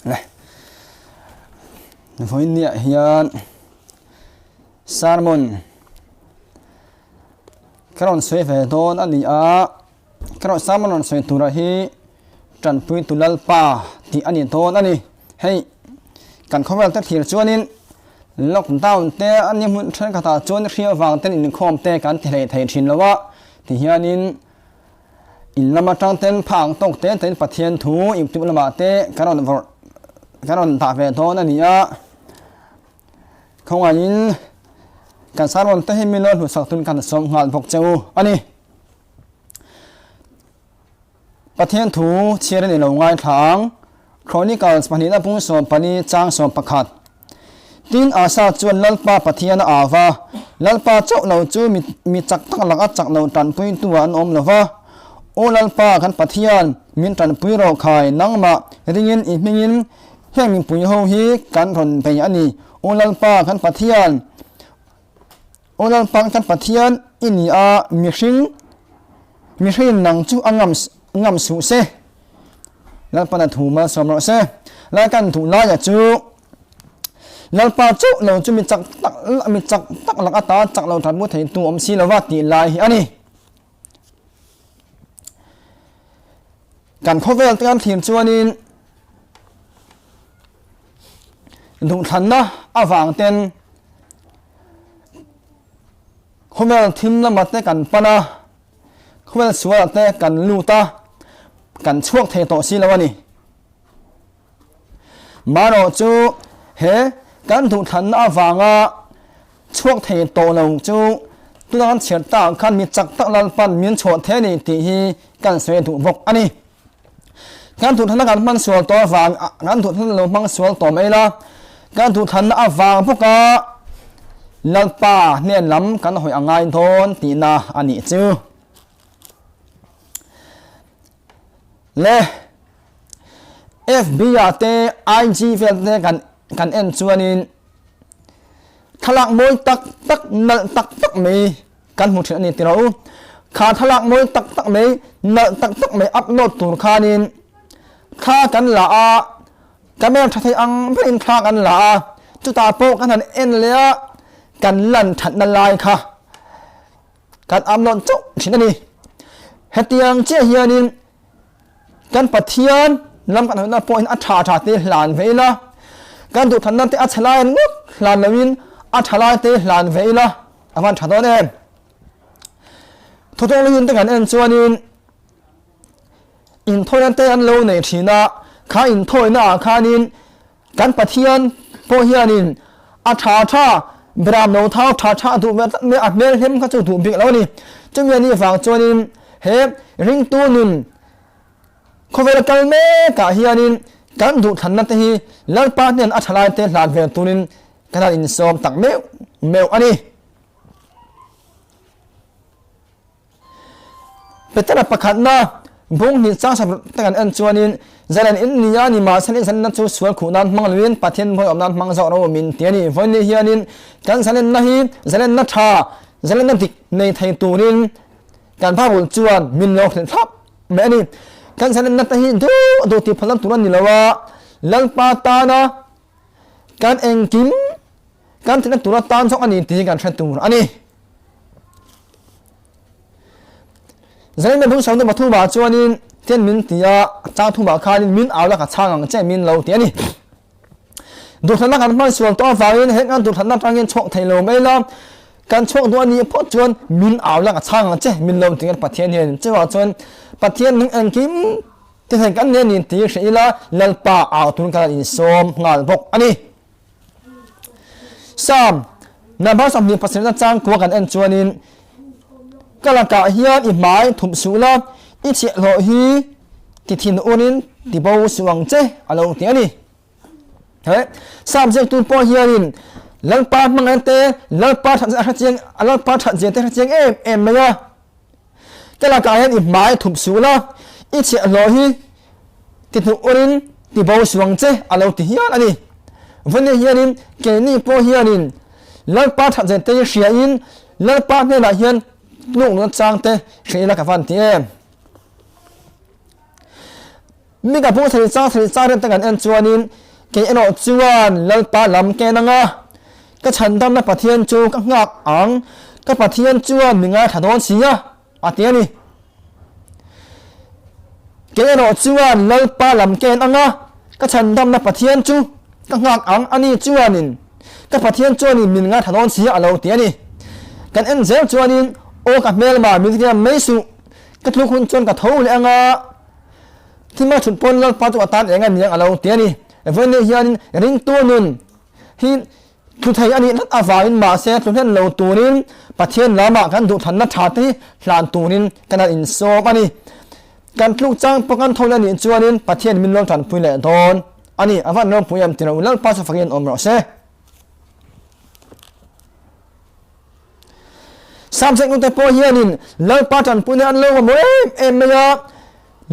Le vawinia hian sermon ka rawn sawi ve dawn a ni a ka rawn sermon rawn sawi tura hi tanpui tu lalpa tih a ni dawn a ni hei kan khawvel te thlir chuanin lockdown te a ni hmun thenkhatah chuan hria vang ten inkhawm te kan ti hlei thei thin lo a tihianin In lam atang ten phang tawk te tein Pathian thu YouTube lamah te kan rawn vawrh kan rawn dah ve dawn a ni a. Khawngaihin kan sermon te hi min lo hluhsak tun kan sawm nghal bawk che u a ni. Pathian thu chhiar a ni lo ngaithla ang. Chronicles pahnihna pung 14 chang 11. Tin, Asa chuan Lalpa Pathian a au va, Lalpa chauh lo chu mi mi chak tak laka chak lo tanpuitu ah an awm lo va. Aw Lalpa, kan Pathian, min tanpui rawh khai, nangmah ringin i hmingin heng mipui ho hi kan rawn bei a ni. Aw Lalpa, kan Pathian, aw Lalpa, kan Pathian i ni a, mihring, mihringin nang chu a ngam ngam suh se. Lalpan a thu malsawm rawh se. Lai kan duh laia chu Lalpa chauh lo chu mi chak tak mi chak tak lak ata chak lo that mu thei tu awm si lova tih lai hi a ni. Kan khawvel te kan thlir chuanin duhthlanna avang ten khawvel thim lama te kan pan a. Khawvel sualah te kan lut a, kan chhuak thei tawh si lo a ni. Marawh chu he kan duhthlanna avanga chhuak thei tawh lo chu tuna kan chhiar tak ah khan mi chak tak Lalpan min chhuah thei a ni tih hi kan sawi duh bawk a ni. Kan duhthlanna kan hman sual tawh avang kan duhthlanna lo hmang sual tawh mai la, kan duhthlanna avang bawka Lalpa hnen lam kan hawi a ngai dawn tihna a nih chu. Le FB ah te IG vel te kan kan en chuanin thlalak mawi tak tak nalh tak tak mai Kan hmu thin a ni tilo. Kha thlalak mawi tak tak mai, nalh tak tak mai upload tur khanin thla kan la a, camera tha thei ang berin thla kan la a, chutah pawh kan han en leh a, kan lan thatna lai kha kan upload chauh thin a ni. Hetiang chiah hianin kan Pathian lam kan hawihna pawhin a tha tha te hlan ve ila, kan duhthanna te a chhe lai ngawt hlan loin a tha lai te hlan ve ila a van tha dawn em. Thutawng luhin te kan en chuanin inthawina te an lo nei thin a, kha inthawina ah khanin kan Pathian pawh hianin a tha tha beram lo thau tha tha a duh ve tlat mai a, a hmel hlim kha chu duh bik lo a ni. Chumi anih vang chuanin he ringtu nun khawvel kal mekah hianin kan duhthlanna te hi Lalpa hnen a tha lai te hlan ve turin kan han insawm tak meuh meuh a ni. Petera pakhatna bung hnih chang sak te kan en chuanin zalen in ni a ni mahse in zalenna chu sual khuh nan hmang loin Pathian hmuai awm nan hmang zawk ro min ti a ni. Vawiin ni hianin kan zalenna hi zalenna tha, zalenna dik nei thei turin kan Bible chuan min lo hrilh thlap mai a ni. Kan zalenna te hi duh duh tih phalna tur a ni lo a, Lalpa tana kan engkim kan tihna tura tan zawk a ni tih hi kan hre tur a ni. Zanin bung sawmna pathumah chuanin ten min ti a, chang thumah khanin min au la ka chhang ang che min lo ti a ni. Duhthlanna kan hman sual tawh avangin heng an duhthlanna atangin chhuak thei lo mai la, kan chhuak duh a nih phawt chuan min au la ka chhang ang che min lo ti a Pathian hian. Chuvang chuan Pathian nung engkim ti thei kan nen in ti hreh ila Lalpa au tun kan insawm nghal bawk a ni. Psalm number 27 na chang kua kan en chuanin ka lakah hian i hmai thumh suh la, i chhiahhlawh hi ti thin unin ti bo suh ang che a lo ti a ni. He Psalm ziaktu pawh hianin Lalpa hmangaihna te, Lalpa that a hrechiang, Lalpa that zia te hrechiang em em mai a. Ka lakah hian i hmai thup suh la, i chhiahhlawh hi ti hnuh urin ti bo suh ang che a lo ti hial a ni. Vawni hianin keini pawh hianin Lalpa thatzet te hi hriain Lalpa hnenah hian tlukna chang te hria ila ka van ti em. Mika bung thei chang thei chang rem te kan en chuanin kei erawh chuan Lalpa lam ken anga ka chhandamna Pathian chu ka nghak ang, ka Pathian chuan mi ngaithla dawn si a, a ti a ni. Kei erawh chuan Lalpa lam ken anga ka chhandamna Pathian chu ka nghak ang, ani chuanin ka Pathian chuanin min ngaithla dawn si a, a lo ti a ni. Kan en zel chuanin aw ka hmelma min hriam mai suh, ka tluk hun chuan ka tho leh anga, Thima thut pawn Lalpa chu a tan eng a niang a lo ti a ni. Vawiin hianin ringtu nun hi tlu thei a nih tlat avangin mahse tlu hlen lo turin Pathian lamah kan duhthlanna tha te hi hlan turin kan han insawm a ni. Kan tluk chang pawh kan tho leh a nih chuanin Pathian min lo tanpui leh dawn a ni. A van ropui em ti lo Lalpa chu fakin awm rawh se. Samsek nute pawh hianin Lalpa tanpuina an lo mamawh em em mai a,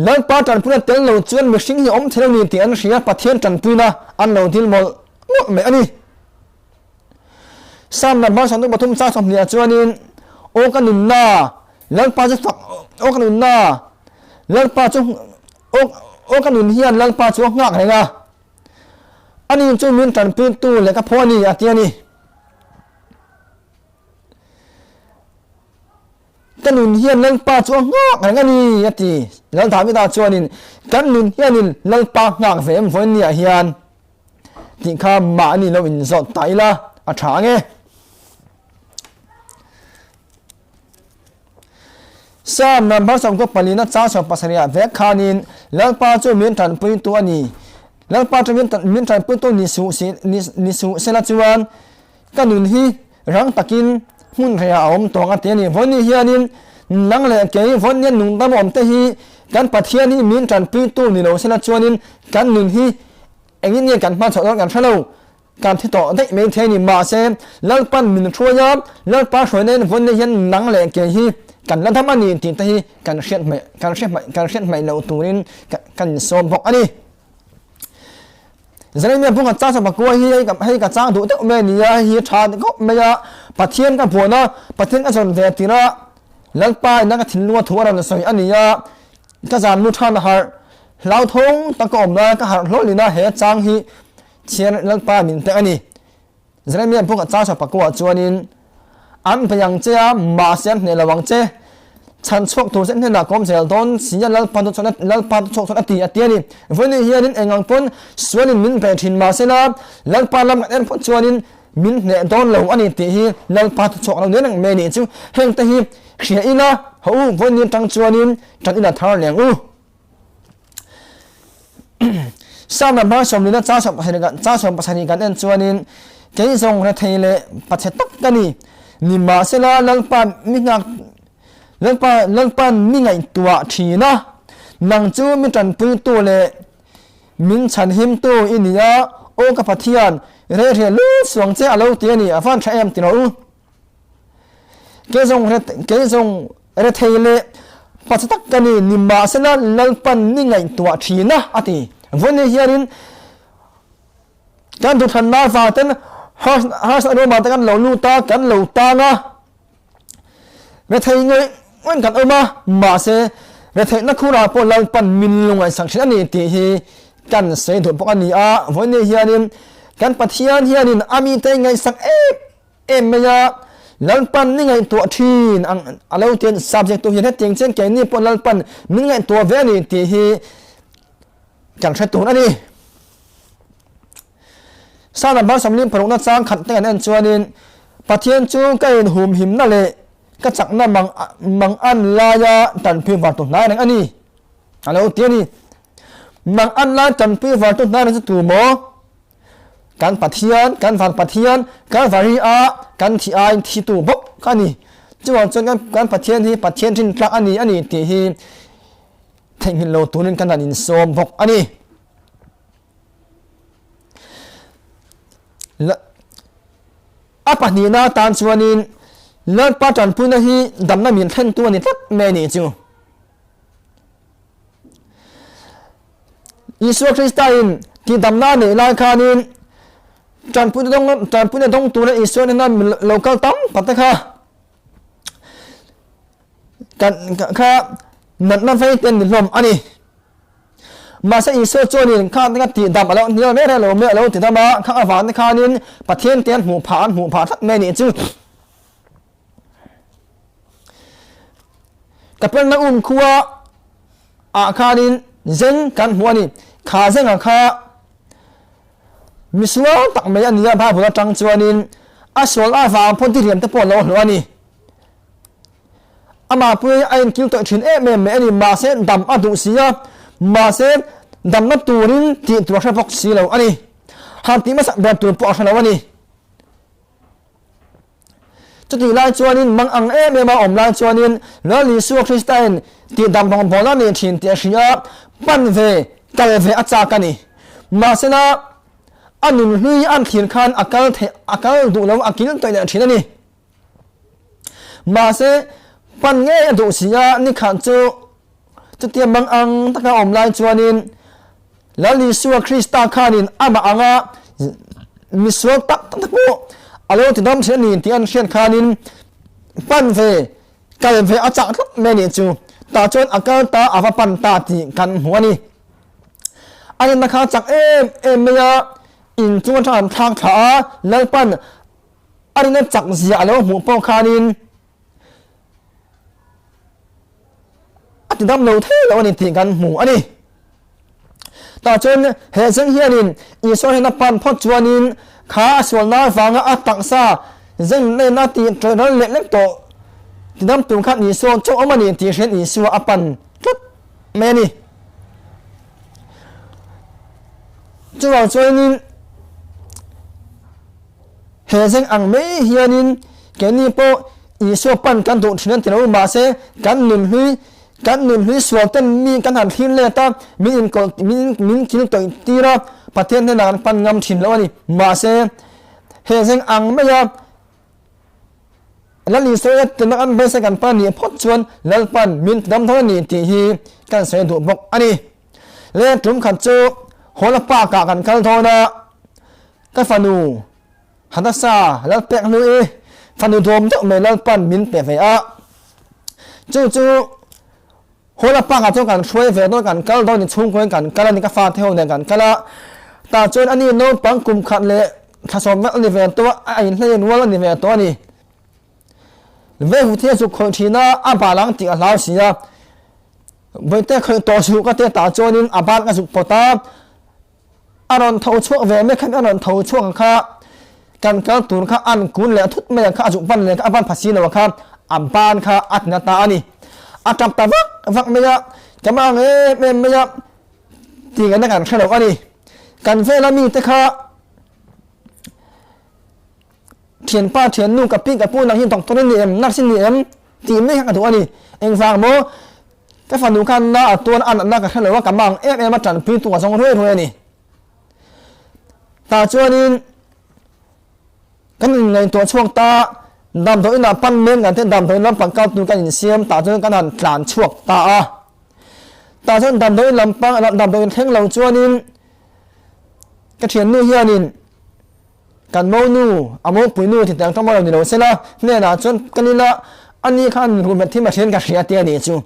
Lalpa tanpuina tel lo chuan mihring hi a awm thei lo ni tih an hria, Pathian tanpuina an lo dil mawlh mawlh mai a ni. Psalm number 23 chang 20 ah chuanin, Aw ka nunna, Lalpa chu fak, aw ka nunna, Lalpa chu, aw, aw ka nun hian Lalpa chu a nghak reng a, ani chu min tanpuitu leh ka phaw a ni, a ti a ni. Ka nun hian Lalpa chu a nghak reng a ni, a ti. Lal Davida chuanin, Kan nun hianin Lalpa nghak ve em vawiin niah hian? tih kha mahni lo inzawt ta ila a tha ang e. Psalm number 44 chang 17 ah vek khanin Lalpa chu min tanpuitu a ni. Lalpa chu min tanpuitu ni suh ni suh sela chuan Ka nun hi rang takin hmun rehah a awm tawng a ti a ni. Vawiin hianin nang leh kei vawiin nungdam awm te hi kan Pathian hi min tanpuitu ni lo sela chuanin kan nun hi engin nge kan hman chhoh dawn kan hre lo. Kan thi tawh daih mai thei a ni. Mahse, Lalpan min hruai a, Lalpa hruaina in vawiin hian nang leh kei hi kan la dam a ni tih te hi kan hriat hmaih kan hriat hmaih kan hriat hmaih loh turin kan insawm bawk a ni. Jeremia bunga chang chang pakua hi hei hei ka chang duh deuh mai a ni a, hei hi tha khawp mai a, Pathian ka buan a, Pathian ka zawn ve tir a, Lalpa ina ka thinlunga thu a rawn sawi a ni a, ka zan lu than a harh, hlauthawng tak ka awm lai ka harh hlawlh in a he chang hi chhiar Lalpa min pek a ni. Jeremia buk a chang chho pakuah chuanin, An bei ang che a, mahse an hneh lo ang che. Chhan chhuak tur che hnenah ka awm zel dawn si a, Lalpa chu chuan Lalpa chu chhuak chuan a ti a ti a ni. Vawiin hianin eng ang pawn sualin min bei thin mahse la, Lalpa lam kan en phawt chuanin min hneh dawn lo a ni tih hi Lalpa chu chhuak lo nen ang mai a nih chu. Hengte hi hria ila, haw u, vawiin atang chuanin tan ila thar leh ang u. Psalm hma sawmlina chang 77 kan en chuanin, Kei zawng rethei leh pachhe tak ka ni, nimahsela Lalpa mi nghak Lalpa Lalpa'n mi ngaihtuah thin a, nang chu mi tanpuitu leh min chhanhimtu i ni a, aw ka Pathian, rehriah lut suang che a lo ti a ni, a van tha em ti rawh u. Kei zawng kei zawng rethei leh pacha tak ka ni, nimahsela Lalpan ni ngaihtuah thin a, a ti. Vawiin hianin kan duhthlanna avang ten harsatna ruamah te kan lo lut a, kan lo tang a, rethei ngawih ngawih kan awm a, mahse retheihna khurah pawh Lalpan min lu ngaihsak thin a ni tih hi kan sawi duh bawk a ni a. Vawiin hianin kan Pathian hianin a mite ngaihsak em em mai a, Lalpan ni ngaihtuah thin ang a lo ti a ni. Subject tu hian hetiang chian keini pawh Lalpan min ngaihtuah ve a ni tih hi kan hre tur a ni. Psalm number 46 chang khat te kan en chuanin Pathian chu ka inhumhimna leh ka chakna mang mang an laia tanpui var tu hnai reng a ni a lo ti a ni. Mang an lai tanpui var tu hnai reng chu tu maw? Kan Pathian, kan van Pathian, Kalvari a kan thi aiin thitu bawk a ni. Chuvang chuan kan kan Pathian hi Pathian rintlak a ni a ni tih hi theihnghilh lo turin kan han insawm bawk a ni. A pahnihna atan chuanin Lalpa tanpuina hi damna min thlentu a ni tlat mai a nih chu. Isua Krista in tihdamna a neih lai khanin tanpuina dawng tanpuina dawng tura Isua hnena lo kal tam tak te kha kan kha natna vei te an ni hlawm a ni. Mahse Isua chuanin khang te kha tihdam a lo hnial mai reng lo mai a lo ti dam a, khang avang te khanin Pathian te an hmuh phah an hmuh phah tlat mai a nih chu. Kapernaum khua ah khanin zeng kan hmu a ni. Kha zenga kha misual tak mai a ni a, Bible atang chuanin a sual avang pawn diriam te pawh a lo hlawh a ni. Amah pui a inkil tawih thin em em mai a ni, mahse dam a duh si a, mahse damna turin tih tur a hre bawk si lo a ni. Han tih hmasak ber tur pawh a hre lo a ni. Chutih lai chuanin mang ang em em a awm lai chuanin Lal Isua Kristain tihdam rawngbâwl a nei thin tih a hria a, pan ve, kal ve a châk a ni. Mahsela, a nun hlui an thlir khan a kal theih, a kal duh lo, a kil tawih leh thin a ni. Mahse, pan ngei a duh si a, nikhat chu chutia mang ang taka awm lai chuanin Lal Isua Krista khanin amah anga misual tak tak te pawh a lo ti dam thin a ni tih an hriat khanin pan ve, kal ve a chak tlat mai a nih chu. Tah chuan a kal ta a va pan ta tih kan hmu a ni. A nunna kha a chak em em mai a, inchung atang an thlak thla a, Lalpan A rinna chak zia a lo hmuh pawh khanin a ti dam lo thei lo a ni tih kan hmu a ni. Tah chuan he zeng hianin Isua hian a pan phawt chuanin kha a sualna avanga a taksa zeng nen a tih ṭawih ral leh lek tawh ti dam tur khan Isua chu awm a ni tih hriain Isua a pan tlat mai a ni. Chuvang chuanin He zeng ang mai hianin keini pawh Isua pan kan duh thin an ti lo, mahse kan nunhlui, kan nunhlui sual ten mi kan han thlir let a, min inkawlh, min min kil tawih tir a, Pathian hnenah kan pan ngam thin lo a ni. Mahse he zeng ang maia Lal Isua tina kan hmeichhe kan pan nih phawt chuan Lalpan min tidam tho a ni tih hi kan sawi duh bawk a ni. Le tum khat chu Hawla Park-ah kan kal dawn a, Ka fanu Hadassah Lalpek hnu i fanu dawm deuh mai Lalpan min pe ve a. Chu chu Hawla Park ah chuan kan hruai ve dawn kan kal dawn ni chhungkaw in kan kal a ni ka fate ho nen kan kal a. Tah chuan ani naupang kum khat leh thla sawm vel a ni ve tawh a, a inhlein rual a ni ve tawh a ni. Vehut hi a zuk khawih thin a, a bal ang tih a hlau si a. Vawite khawih tawh suh ka tia tah chuanin a bal ka zuk pawt a. A rawn tho chhuak ve mek khan a rawn tho chhuak ang kha kan kal tur kha an kun leh thut mai ang kha a zuk ban leh kha a ban pha si lo ang kha a ban kha a tina ta a ni. A tap ta vak vak mai a, ka mang em em mai a tih ngaihna kan hre lo a ni. Kan vela mite kha Thianpa, thiannu, ka pi, ka pu nang hi doctor i ni em, nurse i ni em tih mai kha ka duh a ni. Engvang maw? Ka fanu khan na a tuan a natna ka hre lo a, ka mang em em a tanpui tu ka zawng ruai ruai a ni. Tah chuanin kan inngaihtuah chhuak ta, damdawi inah pan mek kan te damdawi lampang kal tur kan insiam tah chuan kan han tlan chhuak ta a. Tah chuan damdawi lampang damdawi thleng lo chuanin ka thiannu hianin Kan monu, a mopui nu ti tang tawng lo ni lo sela, hnenah chuan ka ni la, ani khan ruhmet hi mahrian ka hria tia nih chu.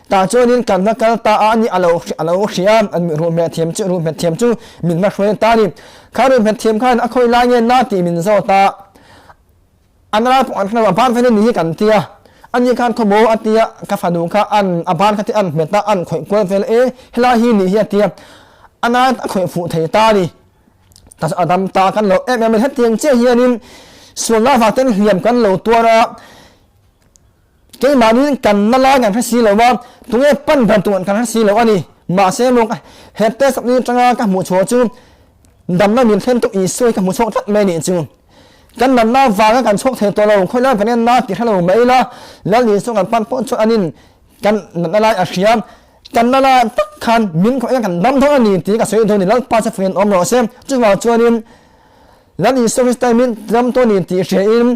Tah chuanin kan va kal ta a, ani a lo a lo hria a, ruhmet thiam chu ruhmet thiam chu min va hruai ta a ni. Kha ruhmet thiam khan a khawi lai nge na tih min zawt a, a na lai pawh an hre lo, a ban vel a ni hi kan tia, ani khan khaw maw a tia, ka fanu kha an a ban kha te an hmet a, an khawih kual vel e, helai hi nih hi a tia, a na a khawih fuh thei ta a ni. Ta a dam ta kan lo em em a ni. Hetiang chiah hianin sualna avang ten hliam kan lo tuar a, keimahni kan na lai kan hre si lo a, tunge pan ber tur kan hre si lo a ni. Mahse maw he test ni atanga ka hmuh chhuah chu damna min thlen tuk Isua hi ka hmu chhuak tlat mai a nih chu. Kan natna avanga kan chhuak thei tawh lo, khawilai kan en na tih hre lo mai ila, Lal Isua kan pan pawh chuan anin kan natna lai a hria. Kan la la tak khan min khawih a kan dam dawn a ni tih ka sawi dawn a ni. Lalpa chu fakin awm rawh se. Chuvang chuanin Lal Isua Krista min dam dawn a ni tih hriain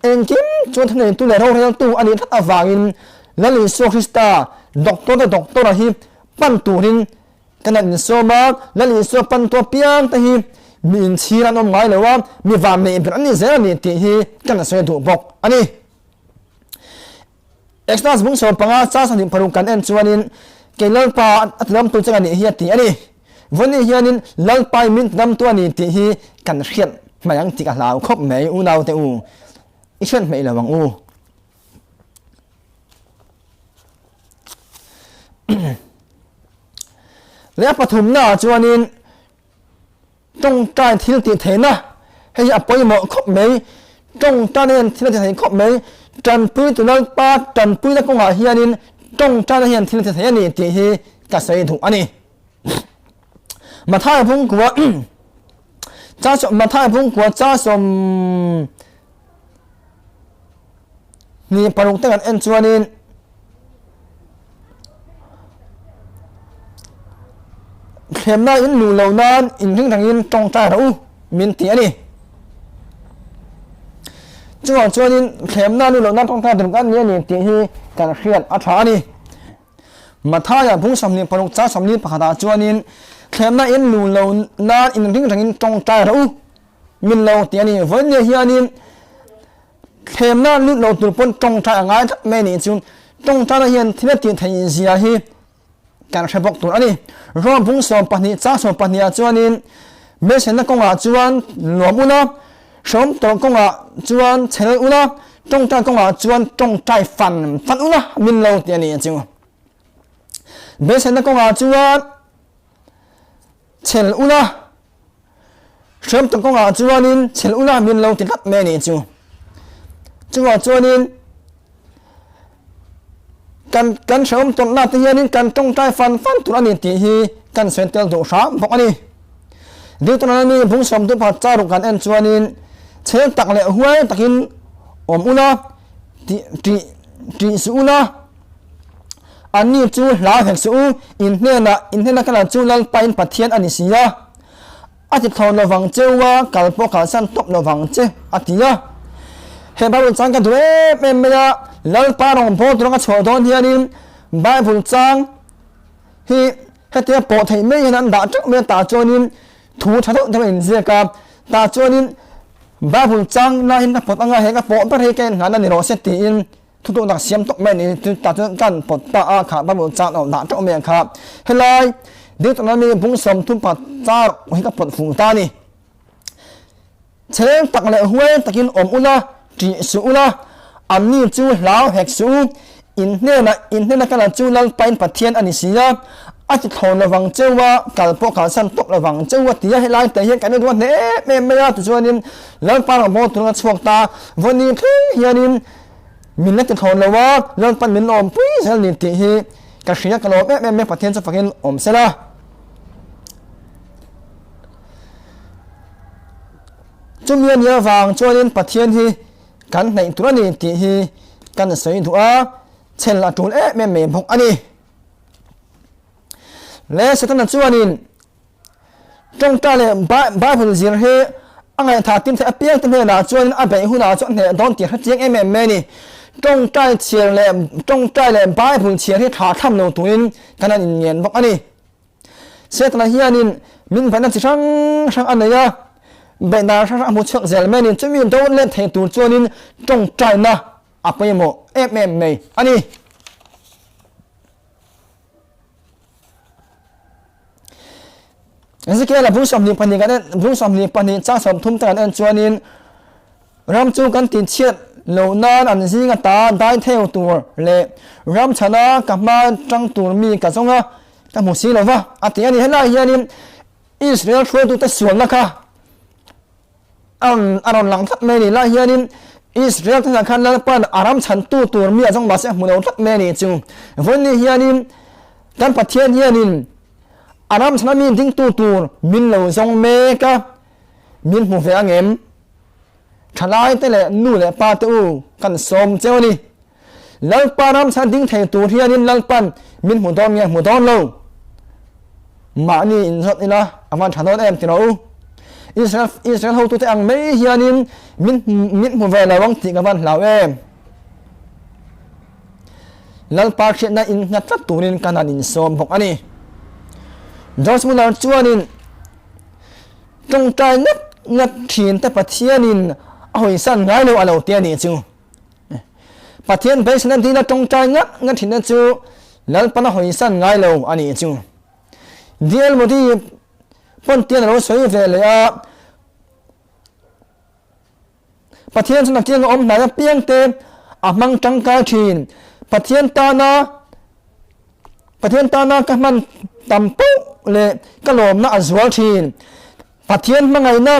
engkim chuan thuneitu leh roreltu a nih tlat avangin Lal Isua Krista doctor te doctor-a hi pan turin kan han insawm a. Lal Isua pantu apiang te hi mi inchhir an awm ngai lo a, mi vanneih ber an ni zel a ni tih hi kan sawi duh bawk a ni. Exodus bung 15 chang 26 kan en chuanin. Kei Lalpa a tidamtu che ka nih hi a ti a ni. Vawiin hianin Lalpa i min tidamtu a ni tih hi kan hriat hmai ang tih ka hlau khawp mai unaute u. I hriat hmeih lo ang u. Leh a pathumnaah chuanin Tawngtai thil tih theihna, hei hi a pawimawh khawp mai. Tawngtaina hian thil a ti thei khawp mai. Tanpui tu Lalpa tanpuina kawngah hianin tawngtaina hian thil a ti thei a ni tih hi ka sawi duh a ni. Mathaia Bungkua Mathaia Bungkua cha 26 te kan en chuanin thlemna in luh loh nan inring rengin tawngtai rawh u min ti a ni. Chuvang chuanin thlemna luh loh nan tawngtai tur kan ni a ni tih hi kan hriat a tha a ni. Mathaia bung 26 chang 41 ah chuanin thlemna in luh loh nan inring rengin tawngtai rawh u min lo ti a ni. Vawinia hianin thlemna lut lo tur pawn tawngtai a ngai tlat mai a nih chu tawngtaina hian thil a tih theih zia hi kan hre bawk tur a ni. Rom bung 12 chang 12 ah chuanin beiseina kawngah chuan nuam ula, hreawm tawrh kawngah chuan chhel ula, tawngtai kawngah chuan tawngtai fan fan ula min lo ti a nih chu. Beiseina kawngah chuan chhel ula, Hriam tak kawngah chuanin chhel ula min lo ti tlat mai a nih chu. Chuvang chuanin kan kan hrehawm tawrhna te hianin kan tawngtai fan fan tur a ni tih hi kan sawi tel duh hram bawk a ni. Deuteronomy bung 34 charuk kan en chuanin chhel tak leh huai takin awm ula tih tih tih suh ula Anni chu hlau hek suh u, in hnenah, in hnena ka lan chu Lalpa in Pathian a ni si a. A ti thlawn lovang che u a, kal pawh kalsan tawp lovang che, a ti a. He Bible chang ka duh em em mai a, Lalpa rawngbâwl tur anga chhuah dawn hianin Bible chang hi hetia pawh theih mai hian an dah teuh mai a, tah chuanin thu tha deuh deuh a inziak a, tah chuanin Bible chang nain ka pawt anga he ka pawh ber hi ka inngahna ni rawh se tiin Thutluknak siam tuk mai ni cu ta cun kan pawt ta ah kha Bible ca no dah ṭeuh mi kha helai Deuteronomy bung 30 pa car hi ka pawt fuh ta ni. Cheng tak le huai takin awm ula ṭih suh ula anni chu hlau hek suh u in hnenah in hnena ka la chu Lalpa in Pathian a ni si a a ti thlawn lovang cheu a kal pawh kalsan tawp lovang cheu a ti a helai te hian kan in ruat hle em em mai a tichuanin Lalpa rawngbâwl tur a chhuak ta vawiin thleng hianin Min la ti thlawn lo a, Lalpan min awmpui zel ni tih hi ka hria ka lawm em em mai Pathian chu fakin awm se la. Chumi a nih avang chuanin Pathian hi kan hnaih tur a ni tih hi kan sawi duh a, chhel a tul em em mai bawk a ni. Le Setana chuanin Tawngtai leh Bible zir hi a ngaihthah tim theih apiang te hnenah chuanin a beih hunah chuan a hneh dawn tih hre chiang em em mai a ni. Tawngtai chhiar leh tawngtai leh Bible chhiar hi thla tham lo turin kan han inngen bawk a ni. Setana hianin min beihna chi hrang hrang a nei a, beihna hrang hrang a hmu chhuak zel mai a ni. Chumi do let thei tur chuanin tawngtaina a pawimawh em em mai a ni. Ezekiel-a bung 22 kan en bung 22 chang 30 te kan en chuanin ram chu kan tinchhiat loh nan an zing ata dai theu tur leh ram chhana ka hma tang tur mi ka zawng a ka hmu si lova a ti a ni. Helai hianin Israel hruaitute sualna kha A rawn a rawn lang tlat mai a ni. Lai hianin Israel te hnah khan Lalpa'n a ram chhantu tur mi a zawng mahse a hmu lo tlat mai a ni chu. Vawiin hianin kan Pathian hianin a ram chhana mi dingtu tur min lo zawng mek a, min hmu ve ang em? Thalai te leh nu leh pa te u kan sawm cheu a ni. Lalpa ram chhan ding thei tur hianin Lalpan min hmu dawn nge hmu dawn lo? Mahni inzawt ila a van tha dawn em ti rawh u. Israel Israel hotute ang mai hianin min min hmu ve lo ang tih ka van hlau em. Lalpa hriatna innghat tlat turin kan han insawm bawk a ni. George Muller chuanin tawngtai ngat ngat thinte Pathianin a hawisan ngai lo a lo ti a nih chu. Pathian beiseina dila tawngtai ngat ngat thinna chu Lalpan a hawisan ngai lo a nih chu. DL Modi pawn tian a lo sawi ve leh a, Pathian chuan a kianga awm hnai apiang te a hmang tangkai thin. Pathian tana Pathian tana ka hman tam poh leh ka lawmna a zual thin. Pathian hmangaihna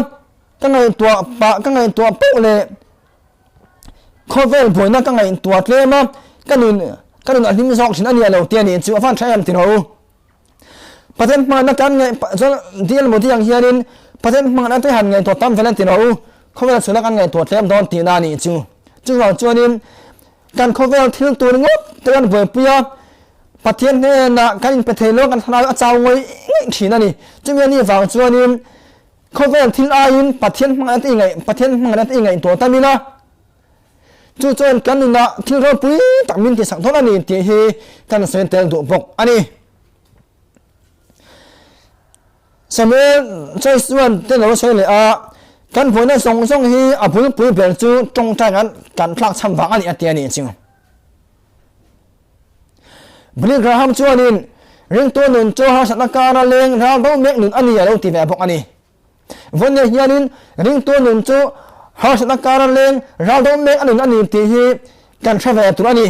ka ngaihtuah pah ka ngaihtuah poh leh khawvel buaina ka ngaihtuah tlem a, ka nun ka nun a hlim zawk thin a nia lo tih a nih chu a van tha em tiraw u. Pathian hmangaihna kan ngaih chuan dil maw tih ang hianin Pathian hmangaihna te han ngaihtuah tam vel an ti rawh u, khawvel chhuna kan ngaihtuah tlem dawn tihna a nih chu. Chuvang chuanin kan khawvel thil tur ngawt te kan buaipui a, Pathian hnenah kan inpe thei lo kan thlarau a chau ngawih ngawih thin a ni. Chumi a nih vang chuanin khawvel thil aiin Pathian hmangaihna te i ngaih Pathian hmangaihna te i ngaihtuah tam ila, Chu chuan kan nunah thil ropui tak min tihsak dawn a ni tih hi kan sawi tel duh bawk a ni. Samuel Choice chuan te lo sawi leh a, kan buaina zawng zawng hi a bulpui ber chu tawngtai kan kan thlak chhan vang a ni a ti a nih chu. Billy Graham chuanin ringtu nun chu harsatna kara leng ral do mek nun a ni a lo ti ve bawk a ni. Vawinia hianin ringtu nun chu harsatna kara leng ral do mek a nun a ni tih hi kan hre ve tur a ni.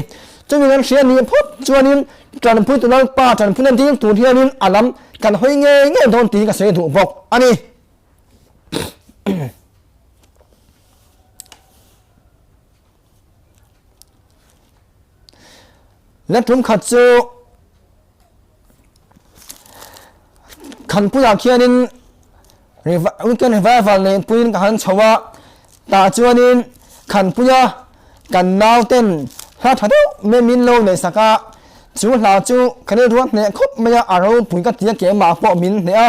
Chumi kan hria nih phawt chuanin tanpuitu Lalpa tanpuina ding tur hianin a lam kan hawi ngei ngei dawn tih hi ka sawi duh bawk a ni. La tum khat chu Khanpuiah khianin weekend revival neih puiin ka han chho a, tah chuanin Khanpuia kan nauten hla tha deuh mai min lo neih sak a, chu hla chu ka rilru a hneh khawp mai a, a ropui ka ti a keimah pawh min hneh a,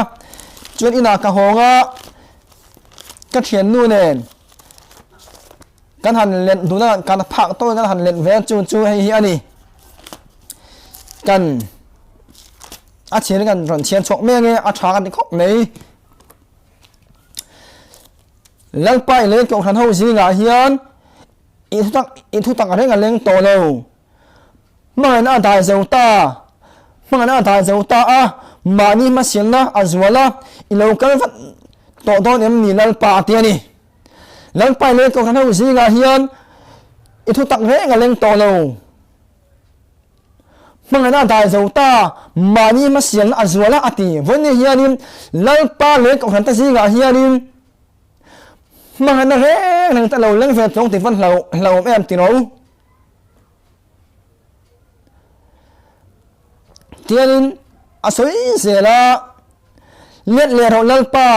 chuan inah ka hawng a, ka thiannu nen Kan han len dun a, kan phak tawhin kan han len ve a, chu chu hei hi a ni. Kan a chhiar kan rawn chhiar chhuak mek e, a tha kan ti khawp mai. Lalpa i lei kohhran ho zingah hian i thutak i thutak reng a leng tawh lo. Hmangaihna a dai zo ta, hmangaihna a dai zo ta a, mahni hmasialna a zual a, i lo kal vat tawh dawn em ni Lalpa a ti a ni. Lalpai leh Kohhran ho zingah hian i thu tak reng a leng tawh lo. Hmangaihna a dai zo ta, mahni hmasialna a zual a a ti. Vawiin hianin Lalpa leh Kohhran te zingah hianin hmangaihna reng reng te a lo leng ve tawng tih van hlauhawm em ti rawh u. Tianin a sawi zel a, Let leh rawh Lalpa,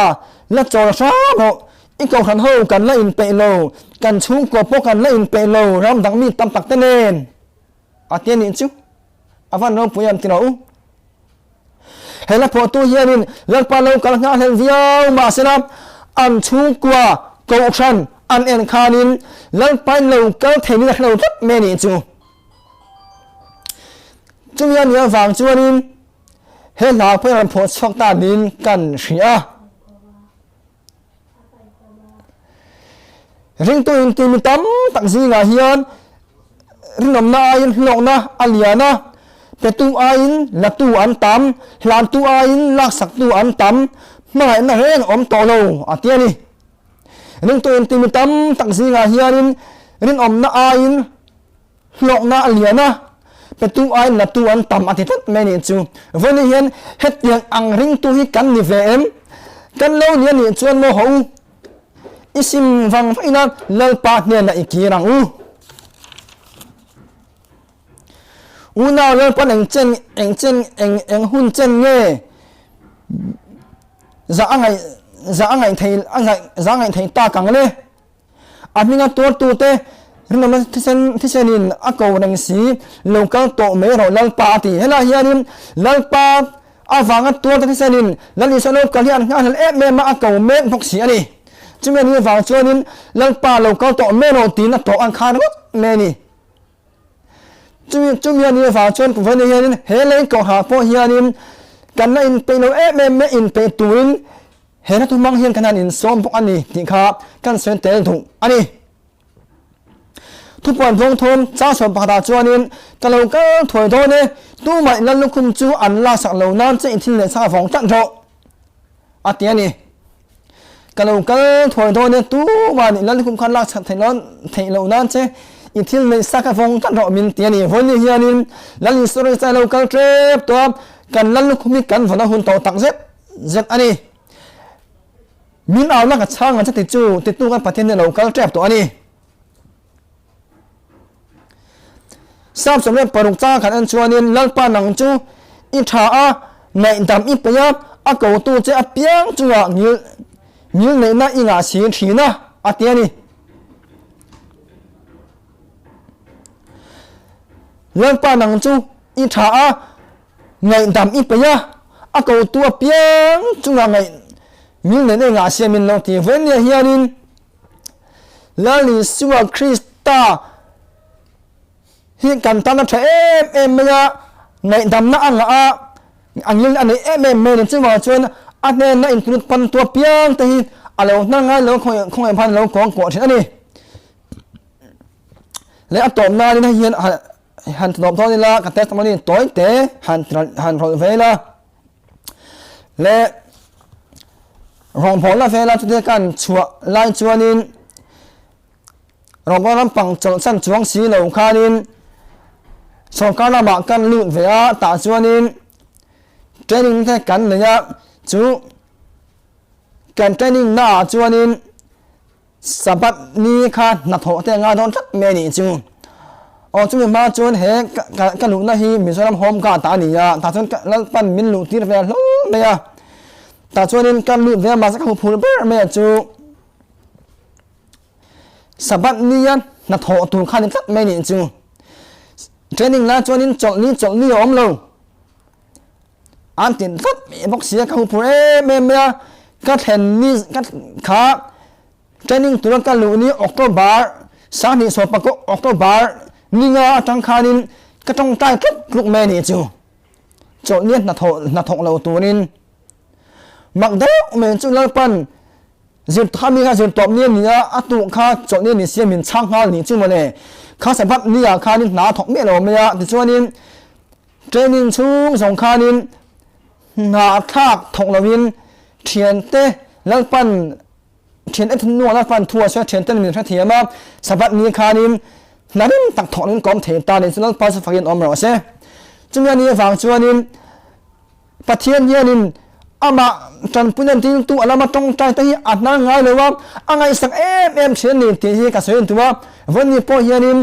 la chawl hram rawh, i kohhran ho kan la inpeih lo, kan chhungkua pawh kan la inpeih lo ram dang mi tam tak te nen. A ti a nih chu, a van ropui em ti rawh u. He la phuahtu hianin Lalpa lo kal nghahhlelh viau mahsela an chhungkua kohhran an en khanin Lalpain lo kal thei niin a hre lo tlat mai a nih chu. Chumi a nih avang chuanin he hla pawh rawn phuah chhuak ta niin kan hria. Ringtu inti mi tam tak zingah hian rinawmna aiin hlawkna a lian a, petu aiin latu an tam, hlantu aiin laksaktu an tam, hmangaihna reng a awm tawh lo a ti a ni. Ringtu inti mi tam tak zingah hianin rinawmna aiin Hlawkna a lian a, petu aiin latu an tam a ti tlat mai nih chu. Vawiin hian hetiang ang ringtu hi kan ni ve em? Kan lo ni a nih chuan maw haw u? I sim vang vangin a Lalpa hnenah i kir ang u. Unau Lalpan eng chen eng chen eng eng hun chen nge zah a ngaih zah a ngaih thei a ngaih zah a ngaih thei tak ang le? A hminga tuartute rinawmna thisen thisenin a ko reng si, lo kal tawh mai rawh Lalpa a ti. Helaiah hianin Lalpa avanga tuarte thisenin Lal Isua lo kal hi an nghahhlel em em a, a ko mek bawk si a ni. Chumi a nih avang chuanin Lalpa lo kal tawh mai rawh tiin a tawh an khar ngawt mai a ni. Chumi chumi a nih avang chuan vawiin hianin he lei kohhrah pawh hianin kan la inpeih lo em em mai inpeih turin He hla thumang hian kan han insawm bawk a ni tih kha kan sawi tel duh a ni. Thupuan vawng thum chang sawm pakhatah chuanin ka lo kal thuai dawn e. Tumah i lal lukhum chu an laksak lo nan che i thil leh chhak vawng tlat rawh, a ti a ni. Ka lo kal thuai dawn e, tumah i lal lukhum kha an laksak theih lo nan che i thil neih sak a vawng tlat rawh min ti a ni. Vawiin hianin Lal Isua Krista a lo kal tep tawh a, kan lal lukhum hi kan vawn a hun tawh tak zet zet a ni. Min auna ka chhang ang che ti chu titu kan Pathian hi a lo kal tep tawh a ni. Sam 16 chang khan en chuanin Lalpa nang chu i tha a, ngaihdam i peih a, a kotu che apiang chungah ngil ngil neihna i ngah si thin a, a ti a ni. Lalpa nang chu i tha a, ngaihdam i peih a, a kotu apiang chungah ngaih ngil neihna i ngah si a min lo ti. Vawinia hianin Lal Isua Krista hi kan tan a tha em em mai a, ngaihdamna a ngah a, a ngil a nei em em mai a ni. Chuvang chuan a hnena intunut pan tu apiang te hi a lo hnar ngai lo khawngaih hman lo kawng kuah thin a ni. Leh a tawp nain hei hian han tawp dawn ila ka testimony tawi te han han rawlh ve ila. Leh rawngbawlna vela chute kan chhuah lai chuanin rawngbawlna lampang chawlhsan chuang si lo khanin sawrkar lamah kan lut ve a tah chuanin training te kan nei a chu kan training naah chuanin Sabbath ni kha hnathawh te a ngai dawn tlat mai a nih chu. Aw chumi hma chuan he ka luhna hi Mizoram Home Guard ah a ni a, tah chuan Lalpan min luh tir ve hlawm mai a. Tah chuanin ka lut ve a mahse ka hmu phur ber mai a chu Sabbath nia hnathawh tur kha a ni tlat mai a nih chu. Training lai chuanin chawlhni chawlhni a awm lo. An ti tlat mai bawk si a, ka huphur em em mai a, ka thlen ni ka kha training tura ka luh ni October 29 pakua October ninga atang khanin ka tawngtai tluk tluk mai a nih chu chawlhni hnathawh hnathawk lo turin mak deuh mai chu Lalpan zir khami kha zir tawp ni a ni a, a tuk kha chawlhni ni sia min chhang nghal nih chu mawle kha Sabbath ni ah khanin hna a thawk miah lo mai a tichuanin Training chhung zawng khanin hna thlak thawk loin thiante Lalpan thiante thinlungah Lalpan thu a sawi a, thianten min hrethiam a, Sabbath ni khanin hna rim tak thawk loin ka awm thei ta nen chu Lalpa chu fakin awm rawh se. Chumi a nih avang chuanin Pathian hianin amah tanpuina diltu a lama tawngtai te hi a hnar ngai lo a, a ngaihsak em em thin a ni tih hi ka sawi en tum a, vawiin pawh hianin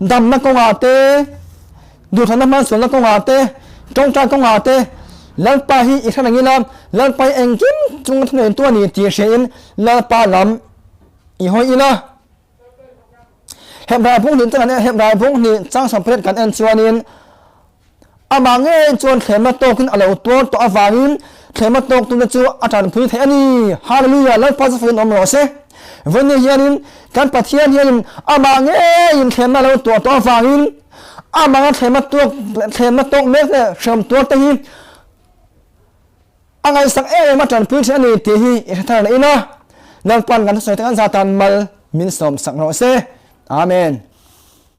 Damna kawngah te, duhthlanna hmansualna kawngah te, tawngtai kawngah te, Lalpa hi i hre reng ila, Lalpa hi engkim chunga thuneitu a ni tih hriain Lalpa lam i hawi ila. Hebrai bung hnih te kan en, Hebrai bung hnih chang 18 kan en chuanin, Amah ngei chuan thlemna tawkin a lo tuar tawh avangin thlemna tawktute chu a tanpui thei a ni. Hallelujah! Lalpa chu fakin awm rawh se. Vawiin hianin kan Pathian hianin amah ngeiin thlemna a lo tuar tawh avangin amanga thlemna tuak thlemna tawk mek leh hreawm tuarte hi a ngaihsak em em a tanpui thin a ni tih hi i hre thar leh ila. Lalpa'n kan thusawi te kan zatan mal min sawmsak rawh se. Amen.